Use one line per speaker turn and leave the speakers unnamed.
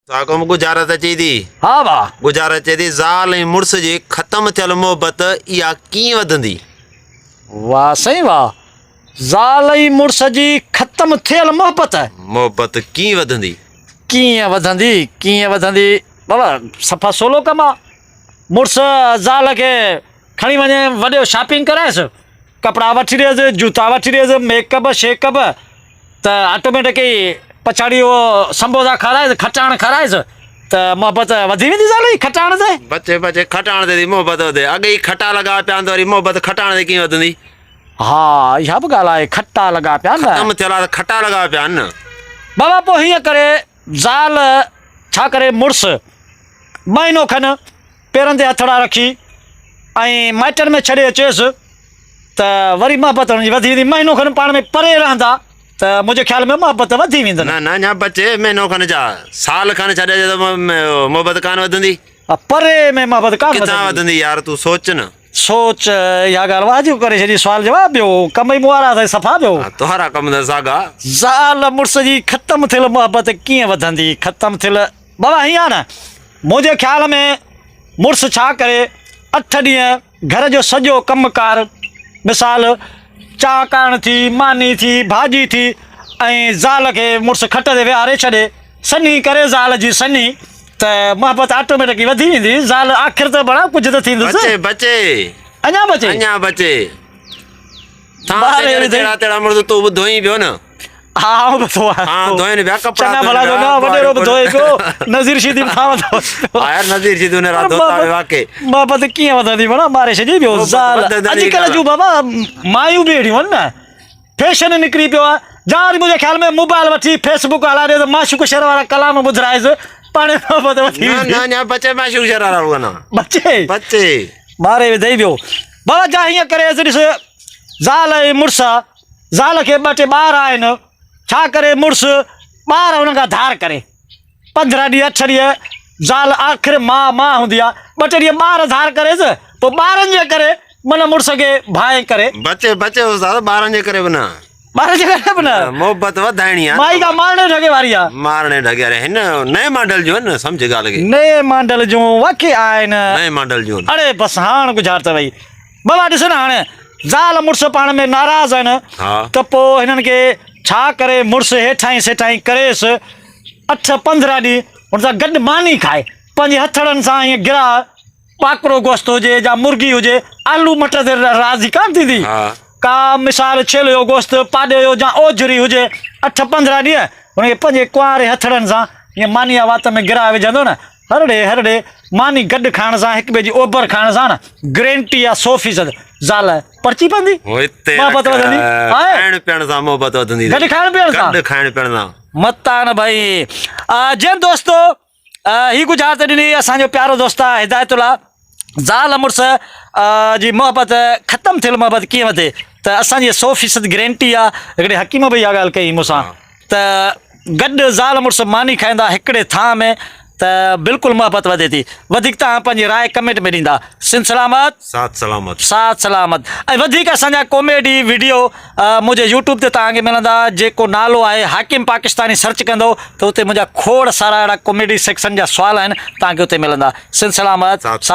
ساڪم ڳجهارت اچي ٿي.
ها ڀاء.
ڳجهارت چئي ٿي، زال ۽ مڙس جي ختم ٿيل محبت اها ڪيئن وڌندي؟
واهه سائين واهه. زال ۽ مڙس جي ختم ٿيل محبت.
محبت ڪيئن وڌندي؟
ڪيئن وڌندي ڪيئن وڌندي بابا صفا سولو ڪم آ. مڙس زال کي کڻي وڃي وڏيو شاپنگ ڪرائيس. ڪپڙا وٺي ڏيس، جوتا وٺي ڏيس، ميڪ اپ شيڪ اپ ته آٽوميٽڪ ئي پڇاڙي اهو سمبوسا کارائيس، کٽاڻ کارائيس ته محبت وڌي ويندي زال جي کٽاڻ تي.
بچي بچي کٽاڻ تي ٿي محبت وڌي، اڳي ئي کٽا لڳا پيا آهن ته وري محبت کٽاڻ تي ڪيئن وڌندي؟
ها اها به ڳالهه آهي کٽا لڳا پيا آهن نه.
ختم ٿيل آهي ته کٽا لڳا پيا آهن نه.
بابا پوء هيئن ڪري زال ڇا ڪري مڙس مهينو کن پيرن تي هٿڙا رکي ۽ مائٽن ۾ ڇڏي اچيس ته وري محبت هن جي وڌي ويندي. مهينو کن پاڻ ۾ پري رهندا ته منهنجي خيال ۾ محبت وڌي ويندن.
نه نه اڃا بچي مهينو کن ڇا سال کن ڇڏي اچي ته محبت ڪانه وڌندي.
پري ۾ محبت ڪانه
وڌندي. ڪٿان وڌندي يار تون سوچ نه.
سوچ اها ڳالهه واهه جي ڪري ڇڏي سوال جواب ٻيو ڪم ئي مون وارا اٿئي صفا ٻيو.
تنهنجا ڪم ته ساڳا.
زال مڙس جي ختم ٿيل محبت ڪيئن وڌندي ختم ٿيل بابا هيئن آ نه منهنجي خيال ۾ مڙس ڇا ڪري اٺ ڏينهن گهر جو سڄو ڪم ڪار مثال چانهه ڪارڻ ٿي ماني ٿي ڀاڄي ٿي ۽ زال کي مڙس کٽ تي ويهاري ڇڏي سنهي ڪري زال جي سنهي ته محبت آٽوميٽڪ وڌي ويندي زال آخر ته بڻا ڪجهه ته ٿيندس
بچي بچي
اڃا بچي
اڃا بچي ٿان جهڙا تهڙا مڙس تون به ڌوئين پيو نه
ها آئون به ڌوئان
ها ڌوئين پيا ڪپڙا
چڱا ڀلا ڌوئين پيا وڏيرو به ڌوئي پيو نذير شيدي به ٿانو ڌوئي پيو
ها يار نذير شيدي ان رات ڌوتا به واقعي
محبت ڪيئن وڌندي بڻا ماري ڇڏي پيو زال اڄڪلهه جون بابا مايون به اهڙيون آهن نه فيشن نڪري پيو آهي جا وري منهنجي خيال ۾ موبائل وٺي فيس بڪ هلائي ڏي ته معشوق شھر وارا ڪلام ٻڌرائيس پاڻي محبت وڌي
نه نه نه بچي معشوق شھر وارا رڳو نه
بچي
بچي
ماري وڌئي پيو بابا جا هيئن ڪري ڏس زال ۽ مڙس زال کي ٻه ٽي ٻار آهن، ڇا ڪري مڙس ٻار هن کان ڌار ڪري. 15 ڏينهن اٺ ڏينهن زال آخر ماء ماء هوندي آ، ٻه ٽي ڏينهن ٻار ڌار ڪريس، پوء ٻارن جي ڪري من مڙس کي ڀانء ڪري.
بچي بچي استاد ٻارن جي ڪري به نه.
ٻارن جي ڪري به نه.
محبت وڌائڻي آ.
مائي ڪا مارڻي ڍڳي واري آ.
مارڻي ڍڳي واري هن نئين ماڊل جون آهن سمجهه ڳالهه کي.
نئين ماڊل جون واقعي آهن.
نئين ماڊل جون.
اڙي بس هاڻ ڳجهارت وئي. بابا ڏس نه هاڻي زال مڙس پاڻ ۾ ناراض آهن ته پوء هنن کي ڇا ڪري مڙس هيٺائين سيٺائين ڪريس اٺ 15 ڏينهن هن سان گڏ ماني کائي پنهنجي هٿڙن سان ائين گراهه ٻاڪرو گوشت هجي يا مرغي هجي آلو مٽر تي راضي ڪانه ٿيندي ڪا مثال ڇيلو جو گوشت پاڏي جو يا اوجهري هجي اٺ 15 ڏينهن هن کي پنهنجي ڪنواري هٿڙن سان ائين ماني جا وات ۾ گراهه وجهندو نه هرڙي هرڙي ماني گڏ کائڻ سان هڪ ٻئي جي اوبر کائڻ سان نه گرينٽي آ 100% زال پرچي پوندي
محبت وڌندي کائڻ پيئڻ سان محبت وڌندي
گڏ کائڻ پيئڻ سان
گڏ کائڻ پيئڻ سان
متان ڀائي جن دوستو هي ڳجهارت ڏني اسان جو پيارو دوست آ هدايت الله زال مڙس جي محبت ختم ٿيل محبت ڪيئن وڌي ته اسان جي 100% گرينٽي آ هڪڙي حڪيم به اها ڳالهه ڪئي مون سان ته گڏ زال مڙس ماني کائيندا هڪڙي ٿانء ۾ ته بلڪل محبت وڌي ٿي. وڌيڪ توهان پنهنجي راء ڪمينٽ ۾ ڏيندا. سنڌ سلامت.
ساٿ سلامت.
ساٿ سلامت ۽ وڌيڪ اسان جا ڪوميڊي وڊيو منهنجي يوٽيوب تي توهان کي ملندا جيڪو نالو آهي حاڪم پاڪستاني سرچ ڪندو ته اتي منهنجا کوڙ سارا اهڙا ڪوميڊي سيڪشن جا سوال آهن توهان کي اتي ملندا. سنڌ سلامت.
ساٿ.